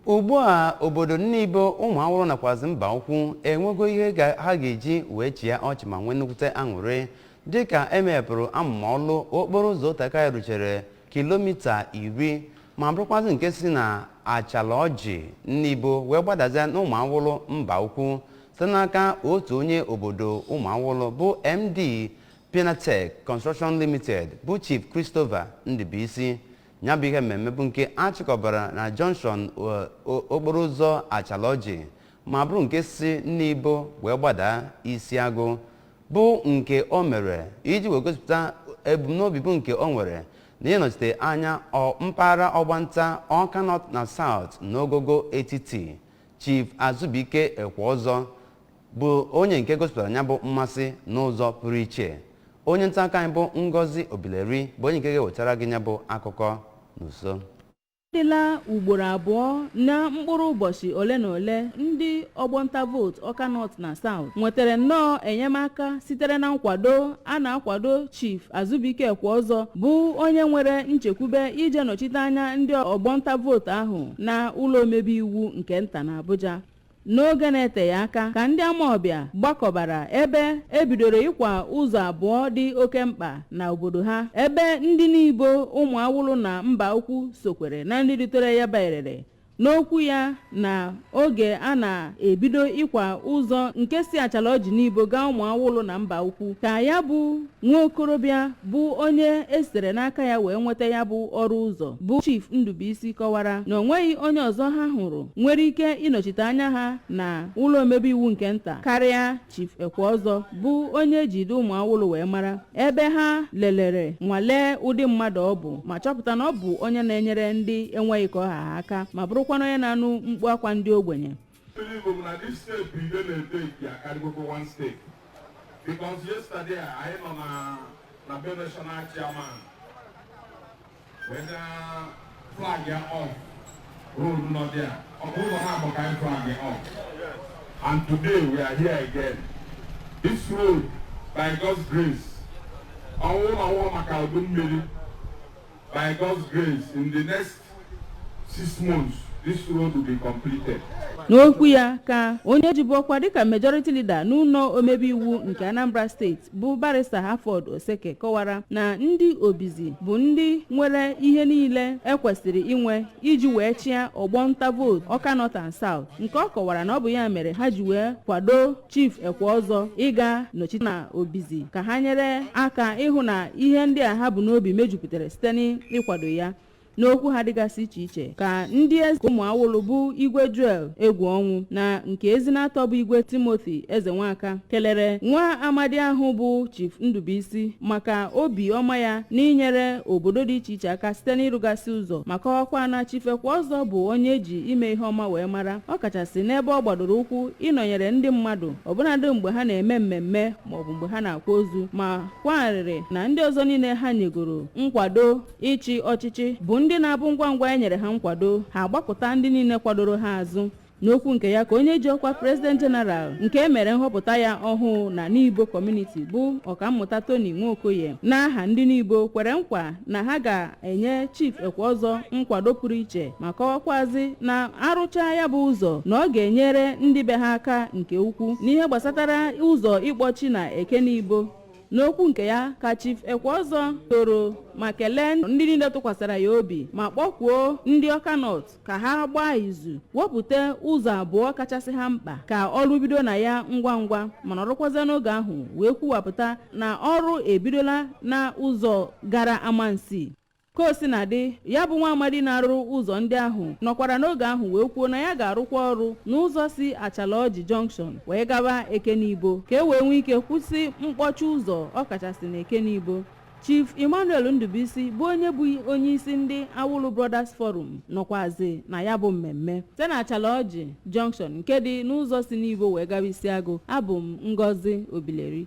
Ugbu a, obodo Nnibo, Ụmụawụrụ nakwazi Mba Ukwu enwego ihe ha ga-eji wee chịa ọchị ma nwee nnukwute aṅụrị, dịka emepụrụ amụma ọlụ okporo ụzọ otaka ruchere kilomita 10, ma bụrụkwazị nke si na Achala Ọjị Nnibo wee gbadazie n'Ụmụawụlụ Mba Ukwu, site n'aka otu onye obodo Ụmụawụlụ bụ MD Pinatech Construction Limited, bụ Chief Christopher Ndubuisi. Ya bụ ihe mmemme bụ nke achịkọbara na junction okporo ụzọ Achala Ọjị, ma bụrụ nke si Nnibo wee gbadaa Isiagụ, bụ nke o mere iji wee gosipụta ebumnobi bụ nke o nwere na ịnọchite anya mpaghara ọgbanta Ọka North na South n'ogogo etiti. Chief Azubike Ekweọzọ bụ onye nke gosipụtara ya bụ mmasị n'ụzọ pụrụ iche. Onye nta akụkọ anyị bụ Ngozi Obileri bụ onye nke ga-ewetara gị ya bụ akụkọ n'uso. Dịla ugboro abụọ na mkpụrụ ụbọchị ole na ole, ndị ọgbọnta vootu Ọka North na South nwetara nnọọ enyemaka sitere na nkwado a na-akwado Chief Azubike Ekweọzọ, bụ onye nwere nchekwube ije nọchite anya ndị ọgbọnta vootu ahụ na ụlọ omebe iwu nke nta na Abuja. N'oge na-eteghị aka ka ndị Amaọbịa gbakọbara ebe ebidoro ịkwa ụzọ abụọ dị oke mkpa na obodo ha, ebe ndị Nibo, Ụmụawụlụ na Mba Ukwu sokwere na ndị ritere ya erere. N'okwu ya na oge a na-ebido ịkwa ụzọ nke si Achala Ọjị Nibo gaa Ụmụawụlụ na Mba Ukwu, ka ya bụ nwa okorobịa bụ onye esitere n'aka ya wee nweta ya bụ ọrụ ụzọ, bụ Chief Ndubuisi, kọwara na o nweghị onye ọzọ ha hụrụ nwere ike ịnọchite anya ha na ụlọ omebe iwu nke nta karịa Chief Ekweọzọ, bụ onye ejide Ụmụawụlụ wee mara, ebe ha lelere nwalee ụdị mmadụ ọ bụ ma chọpụta na ọ bụ onye na-enyere ndị enweghị ka ọ ha aka, ma bụrụkwana onye na-anụ mkpu akwa ndị ogbenye. Believe na this step ide na-eteki akarịgokwa one step, because yesterday anyị nọ na be national chairman wee na flag ya off road nọ there. Ọ bụ ụzọ na-abụ ka anyị flag ya off, and today we are here again. This road, by God's grace, ọnwụ na ọnwụ maka udu mmiri, by God's grace, in the next 6 months this road will be completed. N'okwu ya ka onye jibu ọkwa dịka majority leader n'ụlọ omebe iwu nke Anambra Steeti, bụ Barrister Harford Oseke, kọwara na ndị Obizi bụ ndị nwere ihe niile ekwesịrị inwe iji wee chịa ọgbọnta vootu Ọka North and South, nke ọ kọwara na ọ bụ ya mere ha ji wee kwado Chief Ekweọzọ ịga nọchite na Obizi, ka ha nyere aka ịhụ na ihe ndị a ha bụ n'obi mejupụtara site n'ịkwado ya. N'okwu ha dịgasị iche iche ka ndị eze Ụmụawụlụ, bụ Igwe Joel Egwu Ọnwụ na nke Ezinatọ, bụ Igwe Timothy Eze Nwaka, kelere nwa amadi ahụ bụ Chief Ndubuisi maka obi ọma ya n'inyere obodo dị iche iche aka site n'ịrụgasị ụzọ, ma kọwakwa na Chief Ekweọzọ bụ onye eji ime ihe ọma wee mara, ọkachasị n'ebe ọ gbadoro ụkwụ ịnọnyere ndị mmadụ, ọbụnadị mgbe ha na-eme mmemme maọbụ mgbe ha na-akwa ozu, ma kwagharịrị na ndị ọzọ niile ha nyegoro nkwado ịchị ọchịchị bụ ndị na-abụ ngwa ngwa e nyere ha nkwado, ha agbakọta ndị niile kwadoro ha azụ. N'okwu nke ya ka onye ji ọkwa President General nke e mere nhọpụta ya ọhụụ na Nibo Community, bụ Ọkammụta Tony Nwokoye, n'aha ndị Nibo kwere nkwa na ha ga-enye Chief Ekweọzọ nkwado pụrụ iche, ma kọwakwazi na arụcha ya bụ ụzọ na ọ ga-enyere ndị be ha aka nke ukwuu n'ihe gbasatara ụzọ ịkpọchi na Eke Nibo. N'okwu nke ya ka Chief Ekweọzọ toro ma kelee ndị niile tụkwasara ya obi, ma kpọkwuo ndị Ọka North ka ha gbaa izu wepụta ụzọ abụọ kachasị ha mkpa ka ọrụ bido na ya ngwa ngwa, mana ọrụkwazie n'oge ahụ wee kwuwapụta na ọrụ ebidola na ụzọ gara Amansi. Ka o si na dị, ya bụ nwa amadi na-arụ ụzọ ndị ahụ nọkwara n'oge ahụ wee kwuo na ya ga-arụkwa ọrụ n'ụzọ si Achala Ọjị Junction wee gaba Ekenibo, ka e wee nwee ike kwụsị mkpọchi ụzọ, ọkachasị na Ekenibo. Chief Emmanuel Ndubuisi, bụ onye bụ onye isi ndị Awụlụ Brothers Forum, nọkwazi na ya bụ mmemme. Site na Achala Ọjị Junction nke dị n'ụzọ si n'Ibo wee gaba Isiagụ, abụ m Ngozi Obileri.